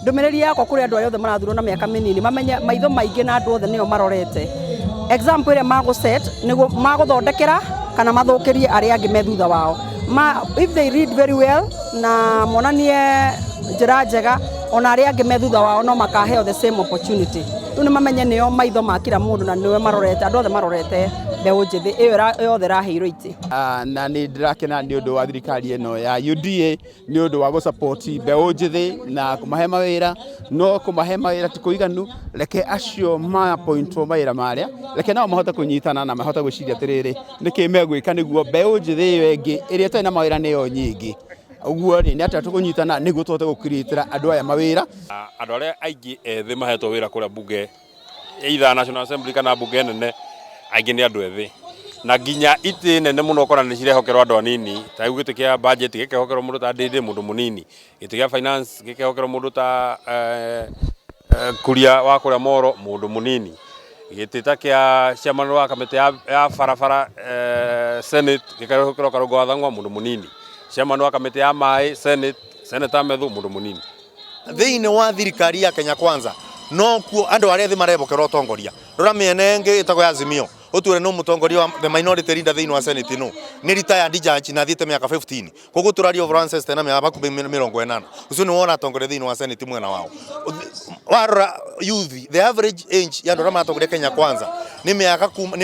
Ndũmĩrĩri yakwa kũrĩ andũ arĩa othe marathurwo na mĩaka mĩnini, mamenye maitho maingĩ na andũ othe nĩo marorete example ĩrĩa magũ-set nĩguo magũthondekera kana mathũkĩrie arĩa angĩ me thutha wao. If they read very well na monanie njĩra njega, ona arĩa angĩ me thutha wao no makaheo the same opportunity. Rĩu nĩ mamenye nĩo maitho ma kila mũndũ na nĩwe marorete, andũ othe marorete mbeũ njĩthĩ ĩyo yothe ĩraheirwo itĩ. Na nĩ ndĩrakena nĩ ũndũ wa thirikari ĩno ya UDA nĩ ũndũ wa gũsupport mbeũ njĩthĩ na kũmahe mawĩra. No kũmahe mawĩra ti kũiganu, reke acio ma-appointwo mawĩra marĩa, reke nao mahote kũnyitana na mahote gwĩciria atĩrĩrĩ, nĩkĩ megwĩka nĩguo mbeũ njĩthĩ ĩyo ĩngĩ ĩrĩa ĩtarĩ na mawĩra nĩyo nyingĩ. Ũguo rĩ, nĩ atĩa tũkũnyitana nĩguo tũhote gũcreatĩra andũ aya mawĩra? Andũ arĩa aingĩ ethĩ mahetwo wĩra kũrĩa bunge, either National Assembly kana bunge nene, aingĩ nĩ andũ ethĩ, na nginya itĩ nene mũno ũkona nĩ cirehokerwo andũ anini. Ta rĩu gĩtĩ kĩa budget gĩkehokerwo mũndũ ta Ndĩndĩ, mũndũ mũnini, gĩtĩ kĩa finance gĩkehokerwo mũndũ ta Kuria wa kũrĩa Moro, mũndũ mũnini, gĩtĩ ta kĩa chairman wa kamĩtĩ ya barabara Senate gĩkehokerwo Karũngo wa Thang'wa, mũndũ mũnini, chairman wa kamĩtĩ ya maĩ Senate, Senator Methu, mũndũ mũnini. Thĩinĩ wa thirikari ya Kenya Kwanza no kuo andũ arĩa ethĩ marebokera ũtongoria. Rora mĩena ĩngĩ ĩtagwo ya Azimio, ũtwĩre nũ mũtongoria wa the minority leader thĩinĩ wa Senate? Nũ? Nĩ retired judge na athiĩte mĩaka 15. Koguo tũraria ũhoro ancestor na mĩaka hakuhĩ 80. Ũcio nĩwe ũratongoria thĩinĩ wa Senate mwena wao. Warora youth, the average age ya andũ arĩa maratongoria Kenya Kwanza nĩ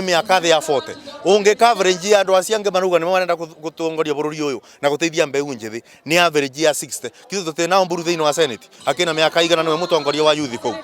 mĩaka thĩ ya 40. Ũngĩka average ya andũ acio angĩ marauga nĩmo marenda gũtongoria bũrũri ũyũ na gũteithia mbeũ njĩthĩ, nĩ average ya 60. Kithu tũtirĩ na Mburu thĩinĩ wa Senate akĩna mĩaka 100 nĩwe mũtongoria wa youth kũu.